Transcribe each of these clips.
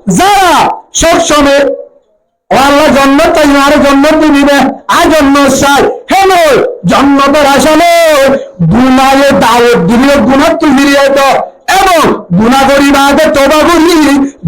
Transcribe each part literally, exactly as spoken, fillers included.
Zará sob somoi, "Ó Allah, jonnot sai, añáre jonnot dibi de, añí jonnot sai", hé loi jonnotor acá loi gunaye dawot dile gunattú firi aito, ebong guna gorí baade toba gorí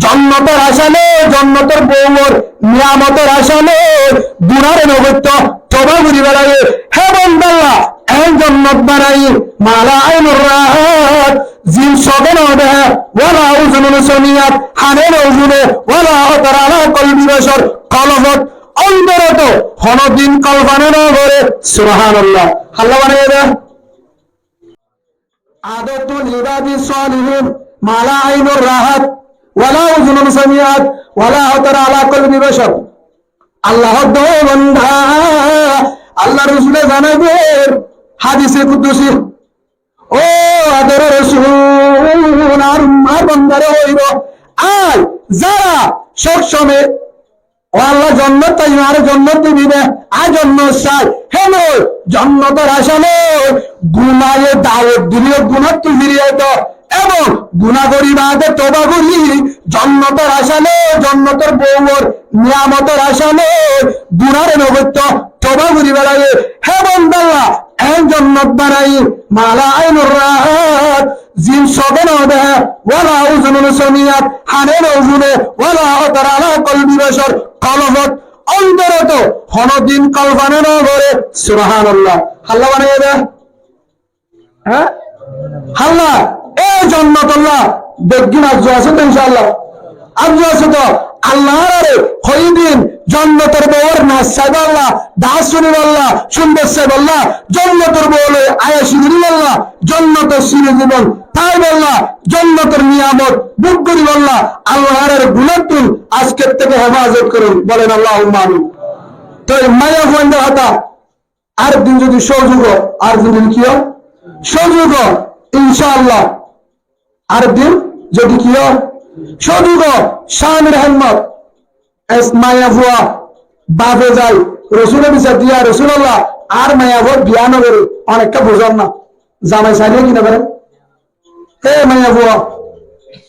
jonnotor acá loi, jonnotor bouwor niyamotor acá loi gunare no goitto, toba gorí belaye. Hé banda, Allah, en jonnot banaiye, "ما لا عين رأت", zin soge no dehe, "ولا أذن سمعت", hane no fune, "ولا خطر على قلب بشر", kolbot, ondorot honodin kolfona no gore. Subhanallah. Allah banaiye de. "أعددت لعبادي الصالحين ما لا عين رأت ولا أذن سمعت ولا خطر على قلب بشر". Allah hoó de, "Ó banda", Allah Rosule zanaiye de hadise kudusi, "Ó adoror Rosul, añár ummot bandare hoibo, añí zará sob somoi, 'Ó Allah, jonnot sai, añáre jonnot dibi de, añí jonnot sai', hé loi jonnotor acá loi gunaye dawot dile gunattú firi aito, ebong guna gorí baade toba gorí jonnotor acá loi, jonnotor bouwor niyamotor acá loi gunare no goitto, toba gorí belaye. Hé banda, Allah, en jonnot banaiye, ما لا عين رأت", zin soge no dehe, "ولا أذن سمعت", hane no fune, "ولا خطر على قلب بشر", kolbot, ondorot honodin kolfona no gore. Subhanallah. Allah banaiye de. Há? Allah, e jonnot Allah, beggín arzu asé to, inshaAllah. Arzu asé to, Allah añárare hoidin jonnotor bouwor nac saibo Allah, dac funibo Allah, cúndor saibo Allah, jonnotor bou loi ayaci goribo Allah, jonnotor siri zibon táibo Allah, jonnotor niyamot buk goribo Allah, Allah añárare gunattún aijkor teke hefazot gorún, bolen Allahumma amin. Toi maiyafuaindor hotá, ar din zodi suzug ó, ar din zodi ki ó? Suzug ó, inshaAllah. Ar din zodi ki ó? Suzug ó, Camir Ahmod, es maiyafua, bafe zai, Rosule bisar diye, "Rosulallah, añár maiyafuar biya no gore, onekka buzon na, zamai sariye ki no gore?" E maiyafua,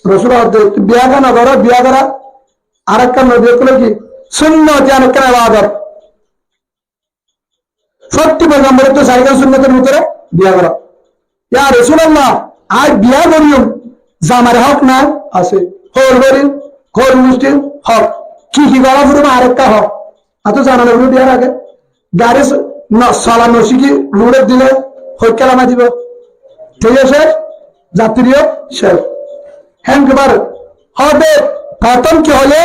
Rosule hoó de, "Tui biya kiyá no goros, biya gora arekkán nobi ókkole ki sunnot, iyan ekkán ebadot." Fottí foigambor ottu sairgán sunnotor bútore biya gora. "Ya Rosulallah, añí biya goijjum, zamair hók nai?" "Asé." "Hoór goijjum?" "Hoór goijjum hók." "Ki ki gora foribo arekka hoó." "Añí to zana no foribo biyar age." "Gari s-, no, sola no cíki ruçot dile hoikká lamai dibo?" Teiyo cec, zatriyo cec. Hénkubar hoóde, fottom ki hoile,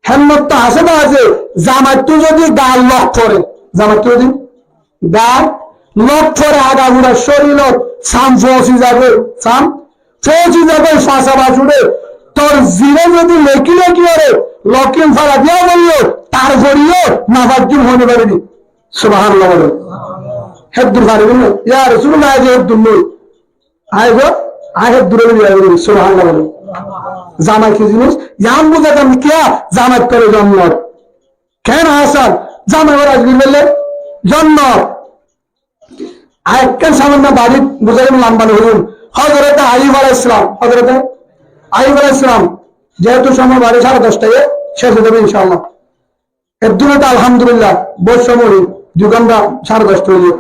hémmottú asé de asé, zamaittú zodi gaa lok fore, zamaittú zodi gaa lok fore, agagura córilot sam foóñsi zagói, sam foóñsi zagói, fasa bas uçé, tor zine zodi leki leki óre, lokin fara diya goille, tar foreyó no faijjum hoóni faribi. Subhanallah bole. Héddur faribi na. Ya Rosulallah, añí ze héddur noi. Añí ze, añí héddur óile biya goijjum. Subhanallah bole. Zamai ki zinis? Yián buzá zam kiya? Zamai tole jonnot. Ken asán? Zamai ora azgir bele jonnot. Añí ekkán samanno bari buzái, lamba no hoiyum. Hozrote Aiyub alaihissalam, Hozrote Aiyub alaihissalam, jehetu somoi bari sare doc taye cec ói zaibo inshaAllah. Eddur to alhamdulillah, bout somoi, dui gonta sare doc ta óiye.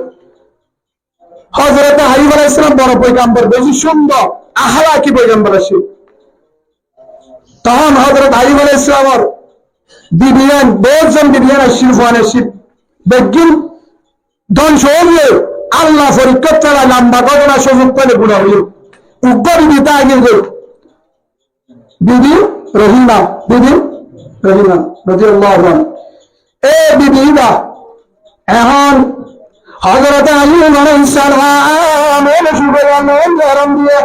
Hozrote Aiyub alaihissalam boro foigambor, beci cúndor, ahlaki foigambor accíl. Tohón Hozrot Aiyub alaihissalamor bibiyan, bout zon bibiyan accíl, fuain accíl. Beggín dóngco óiye, Allah forikká félai, lamba gótona, cúzuk faile gura óiye. Uggwá bibi táki giyói. Bibi Rohima, Bibi Rohima, radiyallahu anha. E bibi íba, ehón Hozrot Aiyub alaihissalam, e biyaram diye,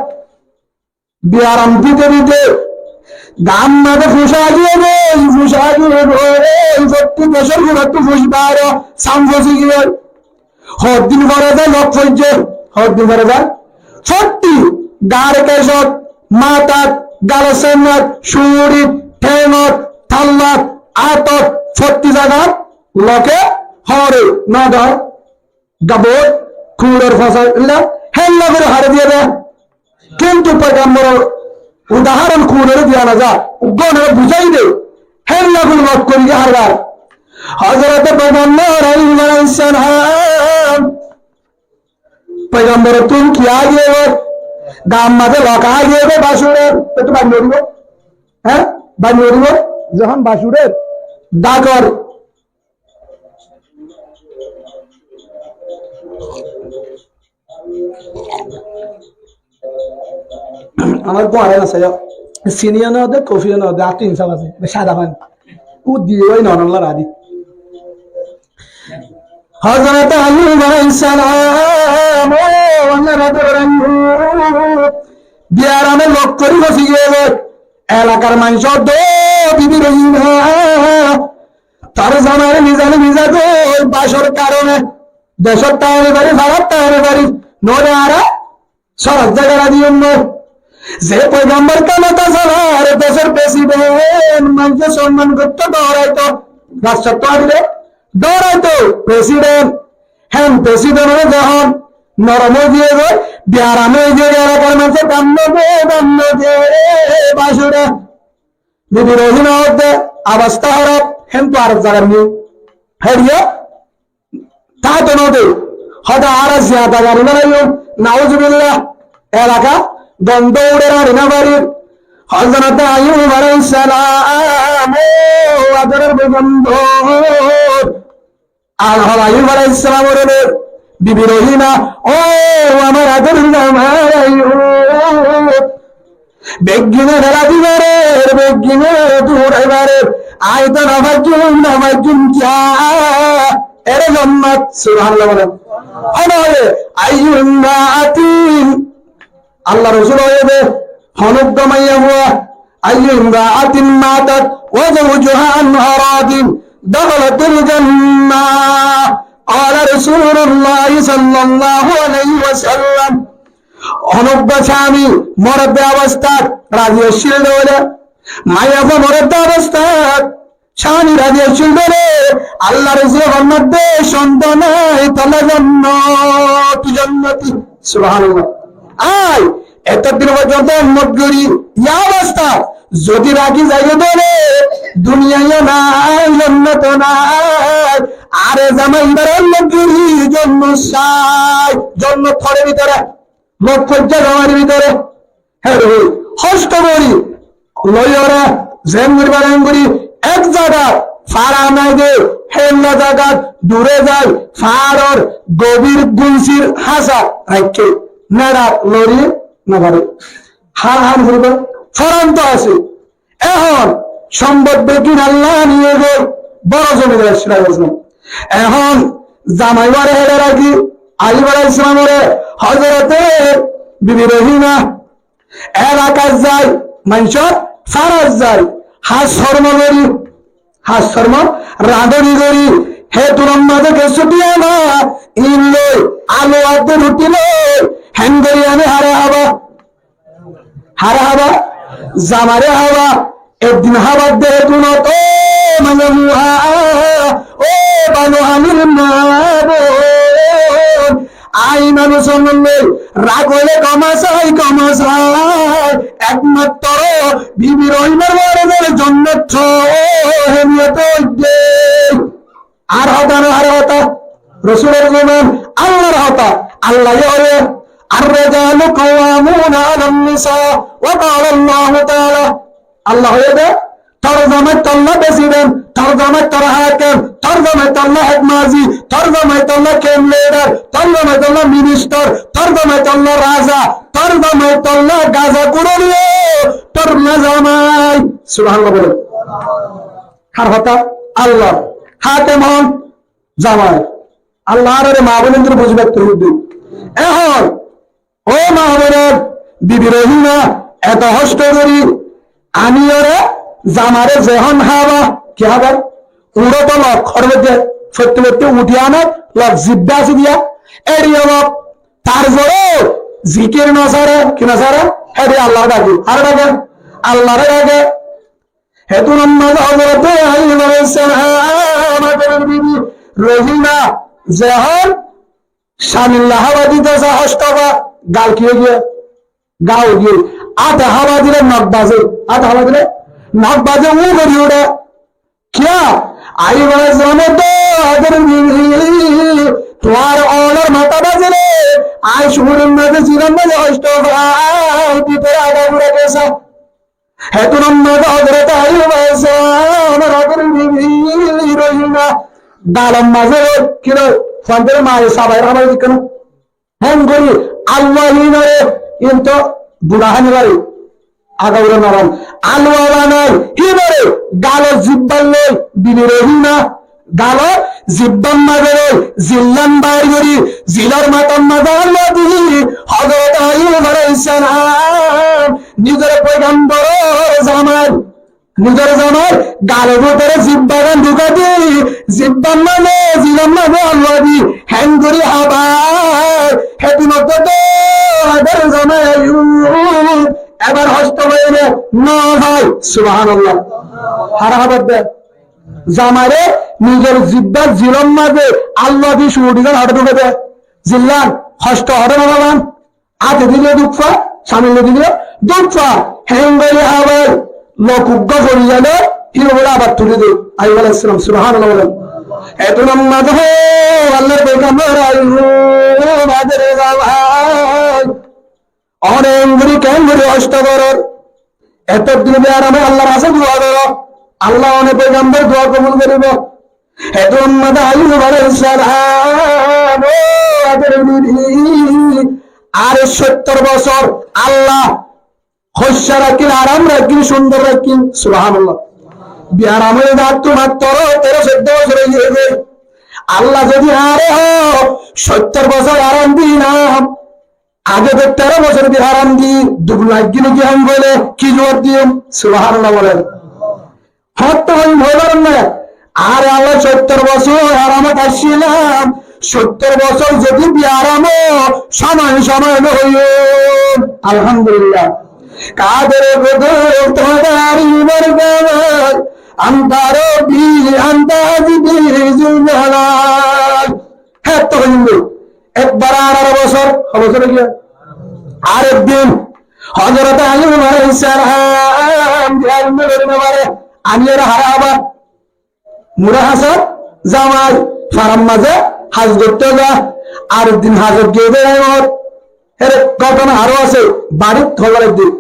biyaram dite dite, gaa mazé fúñc aigiyói, fúñc aigiyói, fottí decór gurattú fúñc baáre, sam fosi giyói. Hoddin fore de lok foijje, hoddin fore de. Fottí gaar kecót, matát, galor sainnát, cúñçit, théngot, thallat, átot, fottí zagat loke hore, no dor. Gabor, kuñçor fasa, illa, hélla gorí hare diye de. Kintu foigambor, Udahoron kunoré diya no za, uggwá onore buzái de. Héndilla kun maf gorí de harbar. Hozrote Foigambor Ayub alaihissalam Foigamborottún ki aigiyói? Gaar mazé lok aigiyói bacuror. Etó bari no dibo? Há? Bari no dibo? Zehón bacuror dakor. Amar gúare no saiyo. Siniyo no de, kofiyo no de, ar to insaf asé. Be sada fan. Ó diye bái no, no, loradi. Hozrot Ayub alaihissalam, ó, Allah radi anhu, biyaramé lok gorí fasi giyé. Elakar maincór dó bibi Rohima, tar zamare mizani miza dóil bacor karone, decót táki no fari, farat táki no fari, no de ara, sórat zaga radi onno. Ze foigambor kemota salar decór president, maincé somman goitto, dóraito, rastat háñtile dóraito president. Hén president ore zehón norom ói giyé goi, biyaram ói giyé goi, elakar maincé dam no de, dam no de, bacure. Bibi Rohima hoódde, obosta hóraf, hén to ar zagar ni. Héçe táito no de. Hoda ara ziyada gari belaiyum, nauzubillah. Elaka gondo uçer, ari no farir. Hozrot Ayub alaihissalam, ó adoror foigambor. Ar hoó Ayub alaihissalamoré, bibi Rohima, ó amar adoror zamai Ayub, beggíne fela di farer, beggíne dúrai farer, añí to no faijjum, no faijjum kiyá? Ere zommat, subhanallah bole. Hone hoiye, ayyu imraatin, Allah Rosul hoiye de, honó uggwá maiyafua, ayyu imraatin matat wa zawjuha anha radin, dakhalatil jannah. Qala Rasulullah sallallahu alaihi wasallam. Honó uggwá sami morot de obostat razi accíl de óile, maiyafua morot de obostat sami razi accíl de óile, Allahr Rosule formadde, sontan nai, tolla jannot, tui jannoti. Subhanallah. Ai, eto din forzonto ummot gori, ya obosta, zodi raki zai de óile, duniyaiyo nai, jannot o nai, are zamai ibár ummot gori, jannot sai, jannot hore bútore, lok hoijja zamar bútore. Héçe hosto gori loiyore, zen gori, baren gori, ek zagat, fara nai de, hélla zagat, dure zai, faror gobir gunsir hasa raikké, nera lori no fare. Har han foribo, foran to asé. Ehón sombot beggín Allah niye goi, boro zomindar Siraz Azam. Ehón zamai ware héçe raki, Ayub alaihissalamore, Hozrote Bibi Rohima, elakat zai, maincór farat zai, has hormo gori, has hormo rañdoni gori, he tunor mazé kessú diya na, in loi, alu adde ruti loi, hén gori aní hare hába, hare hába, zamare hába, ek din hába de he tunot, ó maiyafuwa, ó banu Amir ma bon, añí manúic ókkol loi rag óile koma sai, koma sai, ekmatro Bibi Rohimar uore zar jannot só, he niyot óiye. Ar hotá no, ar hotá. Rosulor zuban, Allahr hotá. Allah ye hoiye, "Ar-rijalu qawwamuna alan nisa." Wa qala Allahu taala, Allah hoiye de, tor zamai tolla president, tor zamai tor hakem, tor zamai tolla head mazi, tor zamai tolla camp leader, tor zamai tolla minister, tor zamai tolla raza, tor zamai tolla gaza kuroniyo, tor na zamai. Subhanallah bole. Har hotá? Allahr. Hakem hon zamai. Allah añárar ma boinore buzíbar toufik dóuk. Ehón, ó ma boin, Bibi Rohima eto hosto gori, aní ore zamare zehón hába, ki hába? Uço to lok, hor moidde, fottí fottí uthi anot lok, zibba asé diya, eriyo lok, tar fore zikir no sare, ki no sare? Héçe Allahr dake, hare dake? Allahr dake. Hétun mazé Hozrote Ayub alaihissalam, Bibi Rohima zehón samilla hába dito sa, hosto ba, gal ki ói giyé? Ga ói giyé. Áte hába dile nok bazé, áte hába dile nok bazé, ú gorí uçé. Kiyá? Aiyub alaihissalam hoódde, "Ador bibi, tuáñr olar matá bazile, añí cúrur mazé, zilor mazé hosto fai, bútore agagura giyé." Hétun mazé Hozorot Aiyub alaihissalam, ador bibi Rohina, galor mazé ki roi, fuaindóre maye sabai rakhá bai dikká no. Héngori Allah hínore, ínto guna háni bare, agagura norom. Allah banai hínore, galor zibbar loi, bibi Rohina, galor zibbar mazé loi, zillan bair gori, zilor matar mazé Allah di, Hozorot Aiyub alaihissalam, nizor poigamboror zamai, nizor zamai galor bútore zibbagan dhukai di, zibbar mazé, zilor mazé Allah di, héngori hábai, hétun hoódde, ador zamai Aiyub, ebar hosto fai né no fai? Subhanallah. Hara hábar de. Zamaire nizor zibbar zilor mazé Allah di cúrur gan hotá dhukai de. Zillan, hosto hotá no fai. Áte dile duk fa, samne dile duk fa, héngori hábai, lok uggwá fori gele, híba bóle abar tuli de, Aiyub alaihissalam, subhanallah bolen. Hétun mazé hó, Allar poigambor Aiyub, ador zamai. One héngori kéngori hosto goror. Eto din biarame Allar hañsé dua goró. Allah one poigambor dua kobul goribo. Hétun mazé Aiyub alaihissalam, ó, ador bibi, ar sóttor bosór Allah hoiccá rakíl, aram rakíl, cúndor rakíl. Subhanallah. Biaram óiye de attú mattor teró sóiddo bosór óiye de. Allah zodi añáre hó sóttor bosór aram dilam, age de teró bosór biaram di duk laiggé né ki ham goile ki zuwab diyum? Subhanallah bolen. Hoto hoiyum, hoi faron na. Are Allah, sóttor bosór aramot accílam, sóttor bosór zodi biaram ó, somoi somoi no hoiyum. Alhamdulillah. Kadere kudum todari borgamar, anta Robbi, anta Hasbi Zul Jalal. Hétto hoiyum de. Ekbar añçáro bosór, ho bosór óiye? Arek din Hozorot Aiyub alaihissalam, biaram óiye de no fare, añí ere hara abar mura hasar zamai, farar mazé has goitto za, arek din hasot giyé de thaimot, ere gótona aró asé, barit hoibar din.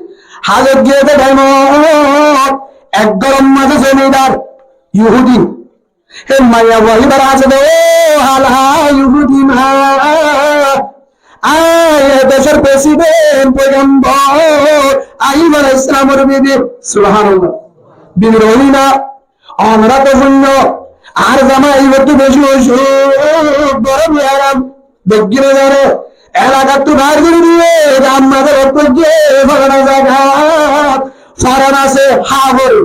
Hasot giyé de thaimot, ek gór mazé zomidar, Yuhudi, hé maiyafua híbar hañsé de, ó hala Yuhudi ma, añí e decór president, poigambor, Aiyub alaihissalamor bibi, subhanallah. Bibi Rohina, onora to fúinno, añár zamai ibáttu beci ocuk, boro biaram, beggúne zane, elakattu bair gori diye, ammader ottu giyé, falana zagat, foran asé, há fore.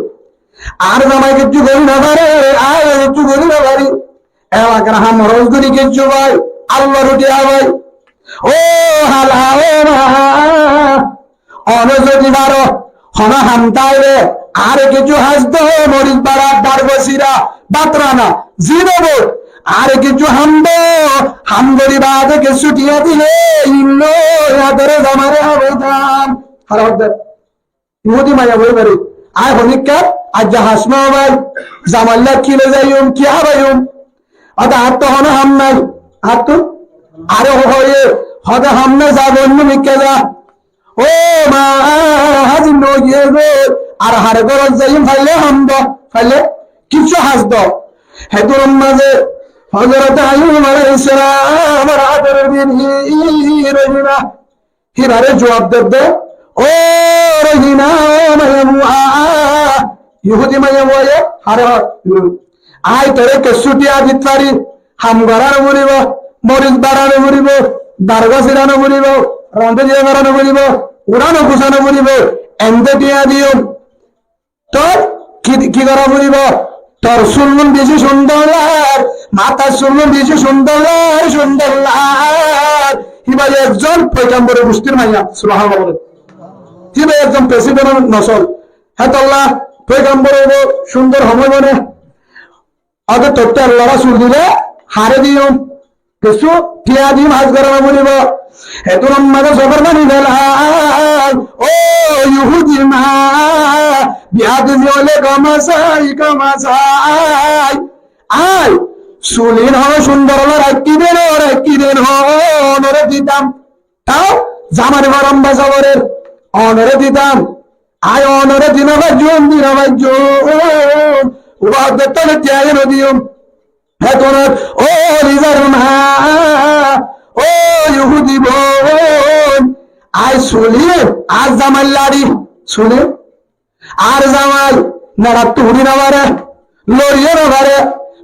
Añár zamai kiccú gorí no fare, añí kiccú gorí no fari. Elakar ham hóros gorí kiccú fai, Allar uti abai. Ó hala, ó ma, one zodi faro, hono ham táile, añáre kiccú has do, moris bara, dargo sira, bát rana, zi debo, añáre kiccú ham do, ham gorí baade kessú tiañ dile, illo, ador zamai re hábaitam. Hara hodde. Yuhudi maiyafua ibáre, añí honikka, aijja has no fai, zamailla ki loi zaiyum, ki hábaiyum? Óde añáttu hono ham nai, añáttu, are hoiye, óde ham nai, za, oinno mikká za. Ó ma, házir no giyé goi, ar hare górot zaiyum, faille ham do, faille kiccú has do. Hétun mazé Hozorot Aiyub alaihissalam, ar ador bibi Rohina, híbare juab der de, ó Rohina, ó maiyafua, Yuhudi maiyafuaye, hare hoó, añí tore kessú tiañ dit fari, ham gorá no foribo, moris bara no foribo, dargo sira no foribo, rande diya gorá no foribo, urano kusa no foribo, ende tiañ diyum. Tor ki, ki gora foribo? Tor sul gún beci cúndor lar, matar sul gún beci cúndor lar, cúndor lar. Híba ekzon foigambor gustir maiya, subhanallah bole. Híba ekzon president or nosol. Hétolla foigambor óibo, cúndor hom óibo né. Óde tottú Allar Rosul dile, hare diyum. Kessú tiañ diyum, has gora no foribo. Hétun mazé sokor faní felar. Ó Yuhudi ma, biyadbi óile kóma sai, kóma sai. Ai, sulin hono cúndor óla raikki den, ó raikki den, ó, ónore ditam. Tau zamar foran basa forer, ónore ditam. Ai ónore di no faijjum, di no faijjum. Uba hoddor tole tiyai no diyum. Hétunot, ó Lizar ma, ó Yuhudi boin, ai sulin, ar zamai lari, sulin, ar zamai neçattú uri no fare, loriyo no fare,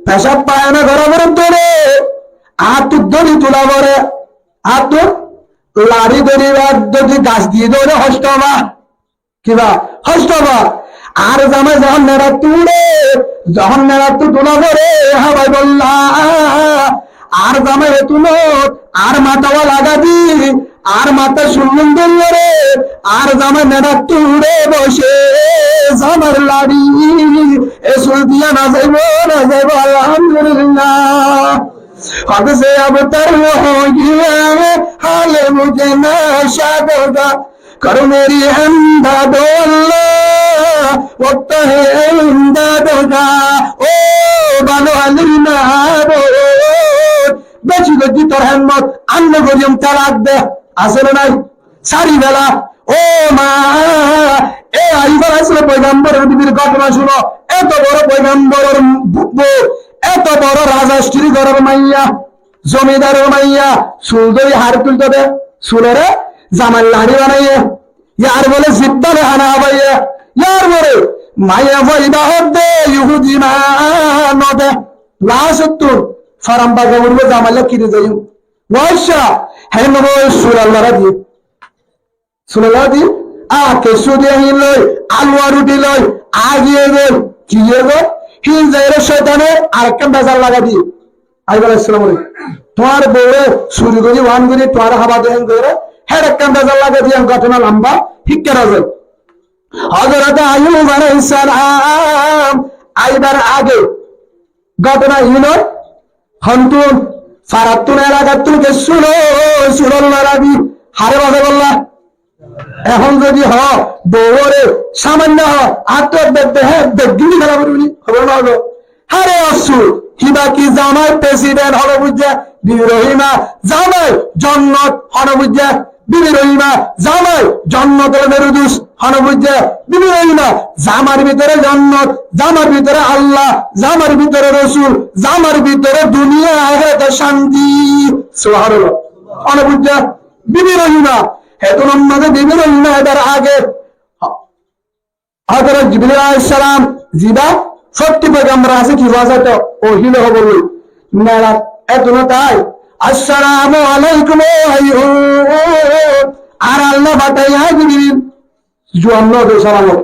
pecab payana gora foribó dóre, añáttu dóri tula fore, añáttu lari dóri ba dóri gas di dóre hosto ba. Kiba? Hosto ba. Ar zamai zehón neçattú ure, zehón neçattú tula fore, hábai bolla. Ar zamai hétunot, ar mata wa laga di, ar mata sullun dóri fore, ar zamai neçattú ure boce, zamar lari, e sul diya no zaibo, no zaibo, Alhamdulillah. Hode se abtar ho giya, hale mujhe nasha doga. Karo meri imdad o Allah, waqt hai imdad ka. Ó bála alim mabud, beci goijjí tor hemmot, ar no goijjum, talak de. Asé né nai? Sari fela. Ó ma, e Ayub alaihissalam foigambor bibir gótona cúno. Eto boro foigambor bou, eto boro raza stri gorór maiya. Zomidar maiya sul dóri hár tulto de, sulore zamar lari banaiye, yar bole zibba le hána hábaiye, yar bole maiya foida hodde Yuhudi ma no de, lasottú faran baga uribo zamar lari kiri zaiyum. Waisha, hén no bole sul allara diye. Sulala di, a kessú di hín loi, aluwa ruthi loi, a giyé goi, ki giyé goi, hín zaiyóre cóitane arekkán bezar lagai diyé. Ayub alaihissalamore, tuáñr boure suri gorí, uán gorí, tuáñre hába de hén gorí, hér ekkán bezar lagai diyé, gótona lamba, híkka razai. Hozorote Ayub alaihissalam aibar age gótona hín ói, hontún, farattún, elakattún kessú loi, sul allara di, háre bazai bolla. Ehón zodi hoó, bouwóre samanno hoó, añáttu beggín di fela foribó ni, hoibó né no hoibó? Háre assu, híba ki zamai president hono buijjé, bibi Rohima zamai jonnot hono buijjé, bibi Rohima zamai jonnot ol Ferdows hono buijjé, bibi Rohima zamar bútore jonnot, zamar bútore Allah, zamar bútore Rosul, zamar bútore duniya ahérator cánti. Subhanallah. Hono buijjé, bibi Rohima, hétunor mazé bibi Rohima ebar age Hozorot Jibril alaihissalam ziba fottí foigambor asé ki fosá to, ó hílo hóbor loi. Merat hétunot ai, "Assalamu alaikum, ó Ayub." Ar Allah fataiye, "Há Jibril." Zuab no de salamor.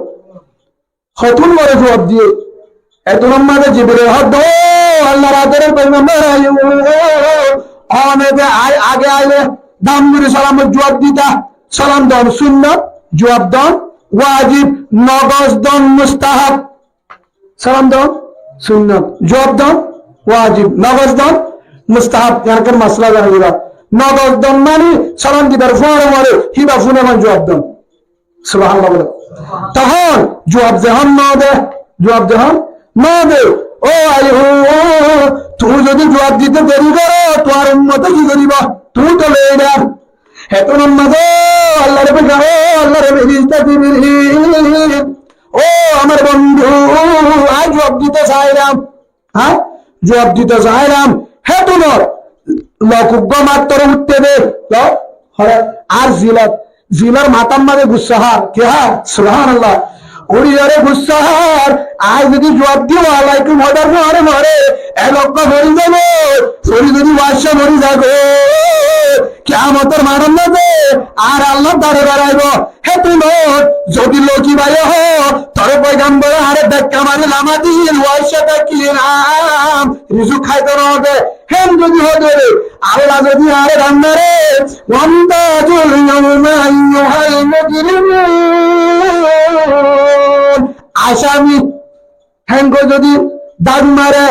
Hotún boro zuab diyé. Hétunor mazé Jibril hoó de, "Ó Allahr adoror foigambor Ayub, one de ai, age aile dam gorí salamor zuab dita." Salam don sunnot, zuab don wajib, nogos don mustahab. Salam don sunnot, zuab don wajib, nogos don mustahab. Yián ekkán masala zana zaibo. Nogos don mani salam dibar fore fore híba fúne fán zuab don. Subhanallah bolo. Tohón zuab zehón no de, zuab zehón no de, "Ó Ayub, tuñí zodi zuab dite deri goró, tuáñr ummote ki goribo? Tuñí to loi aiyó." Hétunor mazé Allahr bútore, "Ó Allahr ferista Jibril, ó amar bondú, añí zuab dito sailam, há, zuab dito sailam." Hétunor lok uggwá mattor uiththé de, lok, hore, ar zilot, zilor matar mazé gussa hár, ki hár? Subhanallah. Uri yore gussa hár, añí zodi zuab di "Wa alaikum" hoibar fore fore e lok fori zaibo, fori zodi waisha mori zaibo, kiyamotor maçor mazé ar Allahr dare daraibó. Hétunot zodi loki bái hoó, "Tore foigambore añáre dhekka mari lama dil, waisha tákilam, rizuk háito no de." Hén zodi hoó de, Allah zodi añáre dhak mare, "Wamtazul yawma ayyuhal mujrimun." Asami, héngori zodi dhak mare,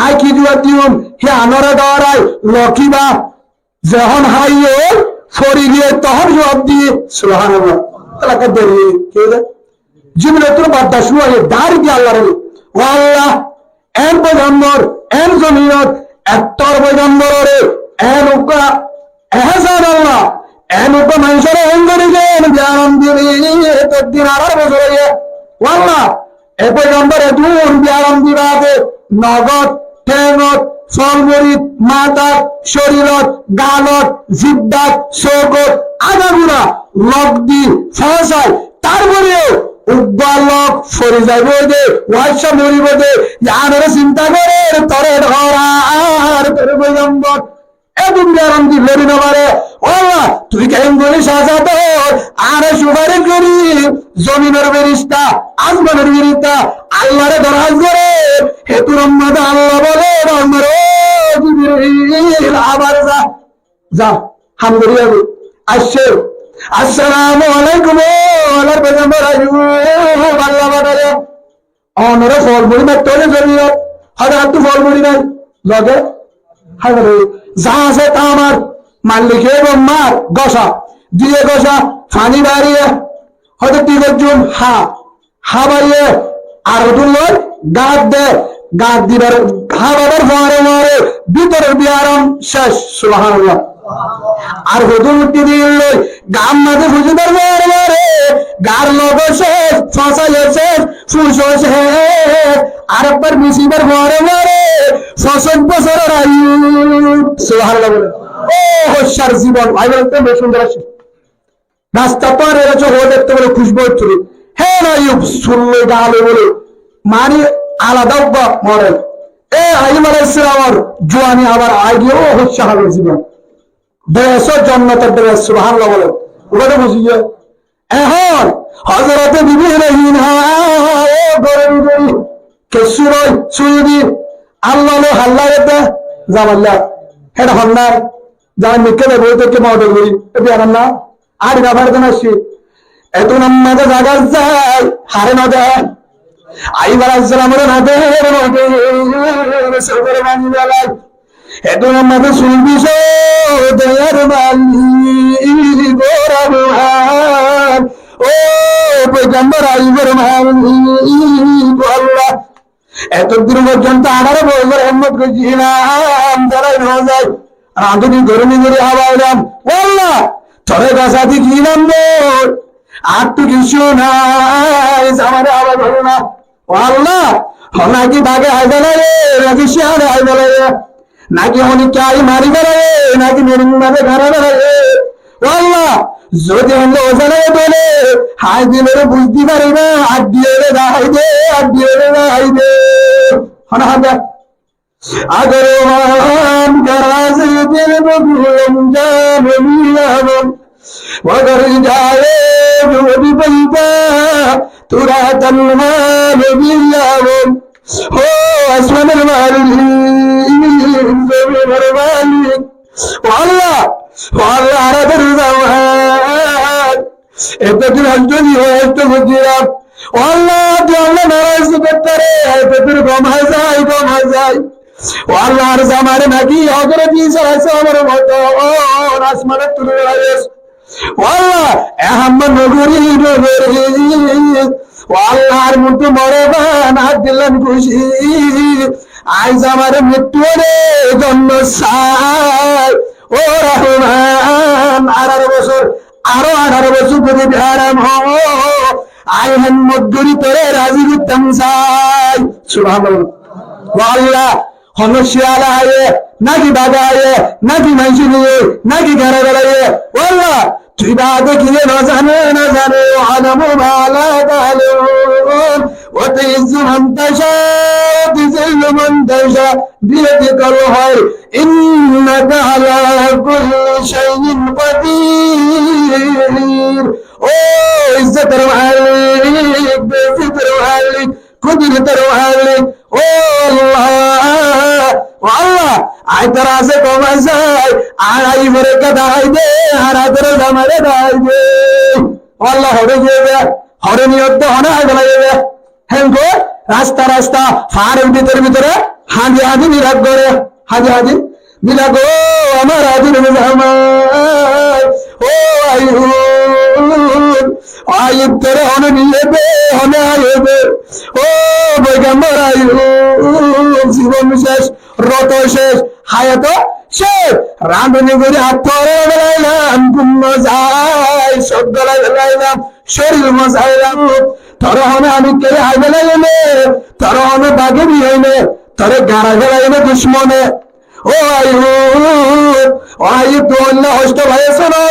añí ki zuab diyum, hé añáre dórai, loki bái. Zehón hái ói fori giyé, tohón zuab diyé. Subhanallah. Talaka deri, ki hoiye? Zibon ottu bardac no óiye, dari diye Allar hañse. Ó Allah, en foigambor, en zominot, ettór foigambor ore, en uggwá ehsan Allah, en uggwá manúcore en gori de, en biyaram dibi, ettór din añçáro bosór óiye. Ó Allah, e foigambor edún biyaram diba de, nogot, théngot, folmurit, matát, córirot, galot, zibbat, sókot, agagura, lok di, fosai, tarfore uggwá lok fori zaibo de, wácca moribo de, yiánore sinta gorer, tore dhorar, tore foigambor. Edún biyaram di lori no fare. Ó Allah, tui keén gori saza dor, añára sufaric gori, zominor ferista, asmanor ferista, Allare dorhas gore, he turamma de Allah bole, Umar, ó Jibril, abar za, za, ham gori abe. Aiccé, assalamu alaikum, ó Allar foigambor Aiyub, Allah fathaile. Onore fol muri maitto óile zobiyot, hóde attú fol muri nai, loge, hágare, za asé ta amar, mallik óibo mar, gosa, diye gosa, faní bariye, hóde ki goijjum, há, há bariye, ar hodún loi, gat de, gat dibar, há babar fore fore, bútoror biyaram céc, subhanallah. Ar hodún uththí diyé loi, gat maze fuzi dór fore fore, gar lok o céc, fosol o céc, fuc o céc. Ar ekbar beci dór fore fore, foñsíc bosóror ayu. Subhanallah bole. Ó, hoccár zibon, bái bole, to beci cúndor asé. Rasta par era cók hoó dekte bole, kúcbu tuli. Hé Aiyub, sul loi gal loi bole. Mani alada uggwá more. E Aiyub alaihissalamor juani abar aigiyé, ó, hoccár zibon. Dres ó jonnotor dres, subhanallah bole. Uggwá to buzí giyó. Ehón Hozrote Bibi Rehina, ó, gori gori kessú loi, sui di, Allah loi halla ede, zamalla. Héçe honnar, zara mikká de boi tokke modor gori, e biyanar na, ari na fare de na si. Etún amma de zaga zai, hare no de. Aiyub alaihissalamore no de, no de, sókore bani belai. Edún maze sul biso, doyar malik, ó Rahman, ó foigambor Aiyubor malik, ó Allah. Etoddur foijjonto añçáro bosór hemmot goijjílam, zalai no zai, rañduni gormi gori hábailam, ó Allah, tore gosá di gilam boi, ar to kessú nai, amare hábai faro na. Ó Allah, hó naki bage hái félaiye, naki ciyare hái félaiye, naki honikka ai mari félaiye, naki merin maze gari félaiye. Ó Allah, zodi hende ózanaiye dóile, hái dilore buzdi fari na, addi ore dahai de, addi ore dahai de. Hona handa. اگر آن گرز دل بگویم جان می‌یابم، وگر جای جود پیدا تو را تنها نمی‌یابم. Ó asmanor malik, zominor malik, ó Allah, ó Allah, añárar zaman Etoddur hotto di, hotto goijjílam. Ó Allah, tui Allah naraz goittare, etoddur gom hái zai, gom hái zai. Ó Allah, añár zamare naki Hozrot Isa alaihissalam, añárar moto, ó, asmane tuli félaiye. Ó Allah, e ham no gori, no gori. Ó Allah, añár muntu more ban, añár dillan kúci. Añí zamare mittú óile jonnot sai. Ó Rahman, añçáro bosór Aró añçáro bosór goribi aram hoó, añí hemmot gori tore razi goittám sai. Subhanallah. Ó Allah, hono ciyale aiyé, naki bage aiyé, naki maincé niye, naki gare belaiyé. Ó Allah, tui bade kiye no zane, no zane. أعلم ما لا تعلمون. وتعز من تشاء وتذل من تشاء بيدك الخير إنك على كل شيء قدير. Ó izzotor malik, beizzotor malik, kudrotor malik, ó Allah, ó Allah, añí tor hañse kema sai, añáre forekka dahái de, añára tor zamare dahái de. Ó Allah, hore giyé de, hore niyot de, hone hái félaiye de. Héngori rasta rasta, faáror bútore bútore hañdi hañdi bilap gore, hañdi hañdi bilap gore, ó amar adir zamai, Ó Ayub, Ayub, tore hone niyebe, hone ayebe? Ó foigambor Ayub, zibon cec, roto cec, hayato cec, randuni gori hát tore felailam, gum no zai, sók golai felailam, córir no zailam. Tore hone ami keri hái felaiyum, tore hone bage diyum, tore garai felaiyum ducmone. Ó Ayub, ó Ayub, tui oinno hosto faiyos né?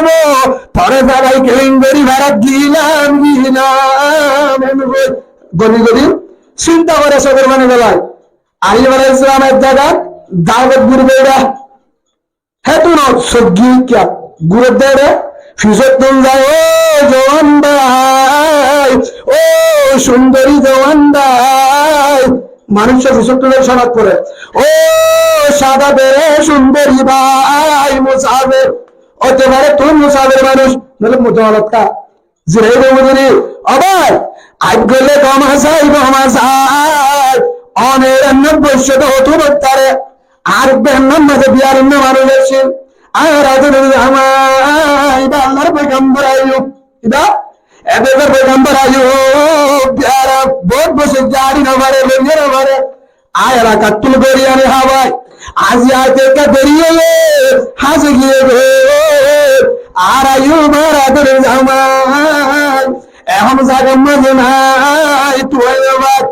Tore felai keén gori ferat dilam, dilam. Em gori gori sinta gore sókor faní felai. Ayub alaihissalam ek zagat dawot guribo de. Hétunot sóggi kiya gurot de re, fisottun zai, ó juwan bái, ó cundori juwan bái. Manúic fisottun zai sonat gore. Ó sada bere cundori bái, musafir. Óite fare tui musafir manúic, nole mudalatta. Zirai gomudiri, ó bái, aijja le gom asai, gom asai. Oner nobboi bosór de hotu bottare. Ar behennar maze biyaram manúic asé. Ar ador zamai, iba Allar foigambor Ayub. Iba, e dezor foigambor Ayub, biyaram, bout bosór zari no fare, lori no fare. Ar elakattún gori ani hábai. Aijja aite ekka deri óiye, házi giyé goi. Ar Ayub, ar ador zamai, ehón zagar maze nai, tui aiyó bái.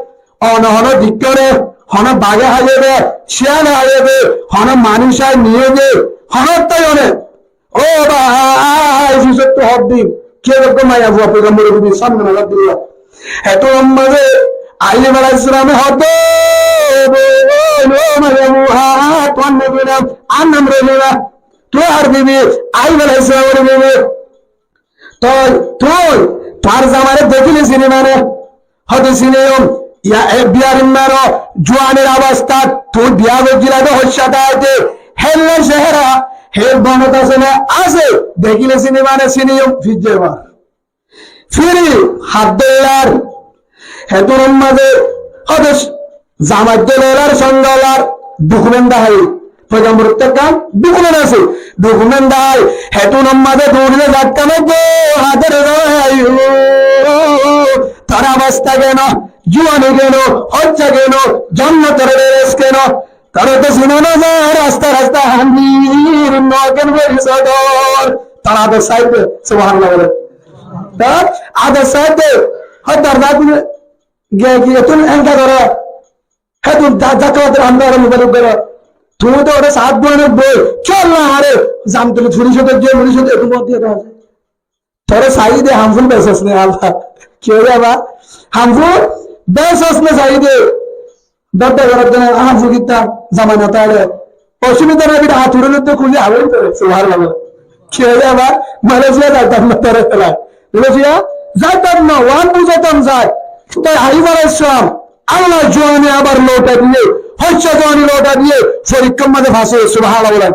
One hone dikkóre, hone bage háiye de, ciyale háiye de, hone manúic ai niye de, hone tai one. Ó bái, fisottú hoddin, ki ekko maiyafua foigambor bibir samne nazar dilla. Hétunot maze Ayub alaihissalame hoó de, ó maiyafua, tuáñr nam ki? Añár nam Rohima. Tuáñr bibi, Ayub alaihissalamor bibi. Toi tui tuáñr zamare dekíle sinibá né? Hoó de siniyum. Iya, e biyaram maro, juwanir obostát tui biya goijjíla de hoicca táite, hélla cehera, hé bonot asé né? Asé. Dekíle sinibá né? Siniyum. Firi zaiba. Firi hát dóilar. Hétunot maze hoó de zamai de loilar, songe loilar, dukumen dahái. Foigambor ottu ekkán dukumen asé. Dukumen dahái. Hétunot maze dukumen dahái, tor obosta keno? Juwani keno? Hoicca keno? Jonnotor beres keno? Tore to sino no za, rasta rasta handi, no ken boi sodor. Tor ador sai de, subhanallah bole. Tor ador sai de, hoó de, giyé giyé tui enka goro. Hétun za-, zakka tor amra ore mubarek goro. Tui to ore saat duane boi, col na are, Zamtuli furic ot giyé, furic ot ekun bot diye de. Tore saiyí de, hamful besos né, Allah. Ki óiye ba? Hamful besos né saiyí de. Dodda gorót de né, hamful kitta, zamai no táile. Osubida nai, bida hát ure loitte kuli abar tore. Subhanallah. Ki óiye ba? Malaysia zaitam no tore fela. Malaysia zaitam no, wan buzatam zai. Toi Ayub alaihissalam, Allah juwani abar louta diye, hoicca juwani louta diye, forikkar maze fas óiye, subhanallah bolen.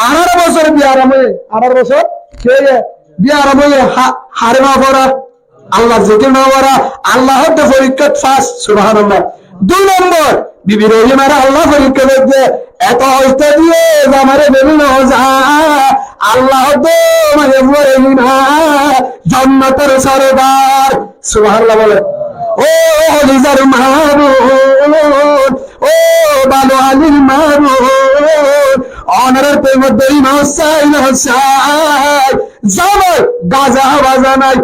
Añçáro bosór biyaram óiye, añçáro bosór ki óiye? Biyaram óiye, ha-, hare no fora, Allar zikir no gora, Allah hoó de forikkat fas, subhanallah. Dui nombor, bibi Rohimare Allah forikka diyé, eto hosto diye, zamare beli no za, Allah hoó de maiyafuwa Rohima, jonnotor sordar, subhanallah bole. Ó holizar mabun, ó balo alir mabun, onorar premor doi no sai, no sai, zamai gaza baza nai.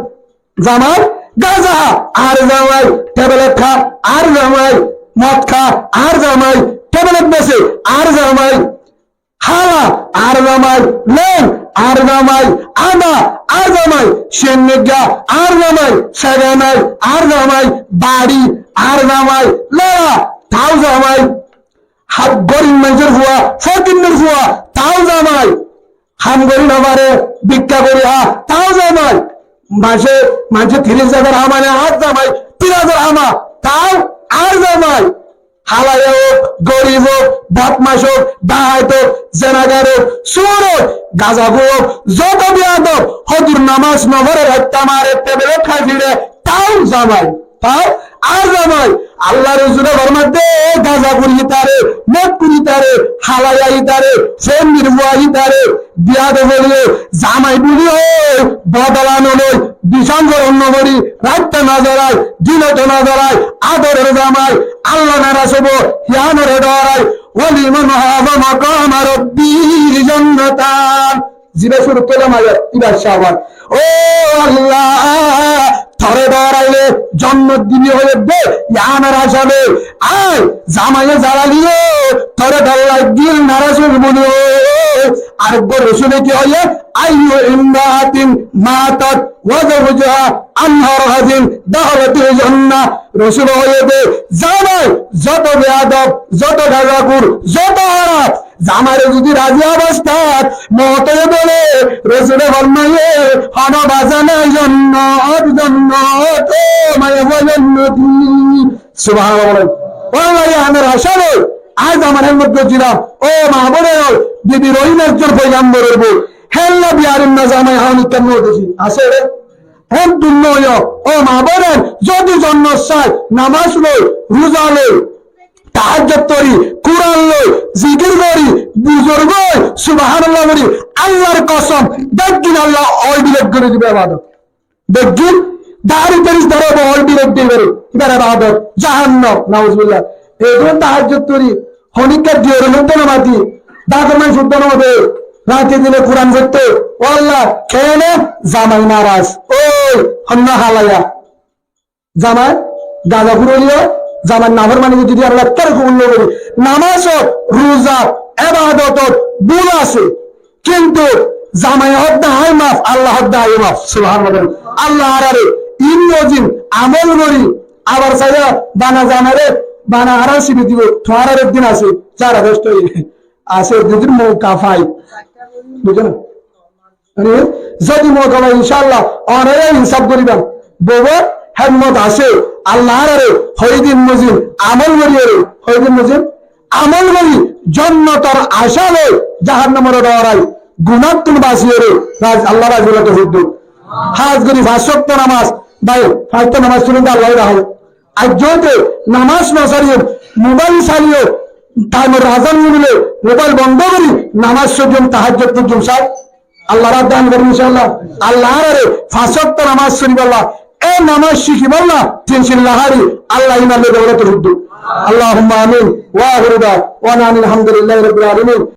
Zamai gaza há, ar zamai tablet há, ar zamai mod há, ar zamai tablet bese, ar zamai hala, ar zamai leng, ar zamai ada, ar zamai sennigga, ar zamai seganai, ar zamai bari, ar zamai lera, tau zamai. Há, gorib manúcor fua, fokinnor fua, tau zamai. Ham gori no fare, bikka gori há, tau zamai. Mase, mase tiris házar hama ne, ar zamai, tin házar hama, tau ar zamai. Halaya ók, gorib ók, bodmac ók, dahait ók, zenagar ók, sur ók, gazaku ók, zoto biyadob, hodur namas no fore, ratta mare, tebele khai fire, tau zamai. Tau ar zamai. Allar Rosule formadde, gazakur ítare, mokkur ítare, halaya ítare, fóndir fua ítare, biyadob óile zamai buli hoi bodola no loi, bicán gorom no gori, raitta no zorai, dinot no zorai, adoror zamai, Allah naraz óibo, yiánore dórai, ولمن خاف مقام ربه جنتان. Ziba cúrut óilam ayat, ibar cáfar. Ó Allah, tore dóraile jonnot dibi hoiyé de, yiánor acá loi. Ai, zamaye zalailé, tore dor lagil, naraz óibi buli. Areggwá Rosule ki hoiyé? أي امرأة ماتت وزوجها عن هرة دخلت الجنة. Rosule hoiyé de, zamai zoto biyadob, zoto gazakur, zoto hóraf, zamaire zodi razi obostát moot óiye bóle, Rosule formaiyé, hono baza nai, jonnot, jonnot, ó maiyafua jonnoti. Subhanallah. Ó Allah, yiánor acá loi, añí zamai hálot goijjílam, ó mabon ókkol, Bibi Rohima ezzon foigambor or bou, hélla biyarimma zamai háwani kemne óiye de, asé re? Hén dunno óiyo, ó mabon ókkol, zodi jonnot sai, namas loi, ruza loi, tahajjud fori, Kuran loi, zikir gori, buzurg ói, subhanallah gori, Allahr kosom, beggín Allah ói bilek gori dibo ebadot. Beggín dari teris dóro ói bilek gori dibo, ibar ebadot, jahannam, nauzubillah. Edún tahajjud fori, honikka diyore lukto no mati, dator mai suddo no mate, rate dine Kuran foitto, ó Allah, kene zamai naraz, ói, honna halaya. Zamai gazakur óileyo, zamai naformani zodi Allah ekkere kobul no gori. Namazot, ruzat, ebadotot bul asé, kintu zamai hoddá hái maf, Allah hoddá hái maf. Subhanallah. Allah añárare ilm mozin amol gori, abar saiya bana zamare, bana añárar sibi dibo, tuáñrar ek din asé, zara dosto asé, ek din mouka fai. Buzó na? Mane, zodi mouka fai, incállah, onorá insaf goriban. Bouwor hédmot asé, Allah añárare hoidin mozin amol goriyóre, hoidin mozin amol gori, jonnotor acá loi, jahannamor dórai, gunáttun basiyóre, raz-, Allah razi óito houddu. Hás gori fañs wokto namas, bái, fañs wokto namas tulinde Allah razi. Aijjó te namas no sariyum, mobail saliyum, taimor azan unile mobail bondo gori namas foijjum, tahajjud foijjum, sai. Allah razi dan goron, incállah. Allah añárare fañs wokto namas foribálla, e namas cikibálla, tin cilla hári, Allah iman loi dóulat foijjum. Allahumma amin. Wa akhiru da'wana anil hamdulillahi rabbil alamin.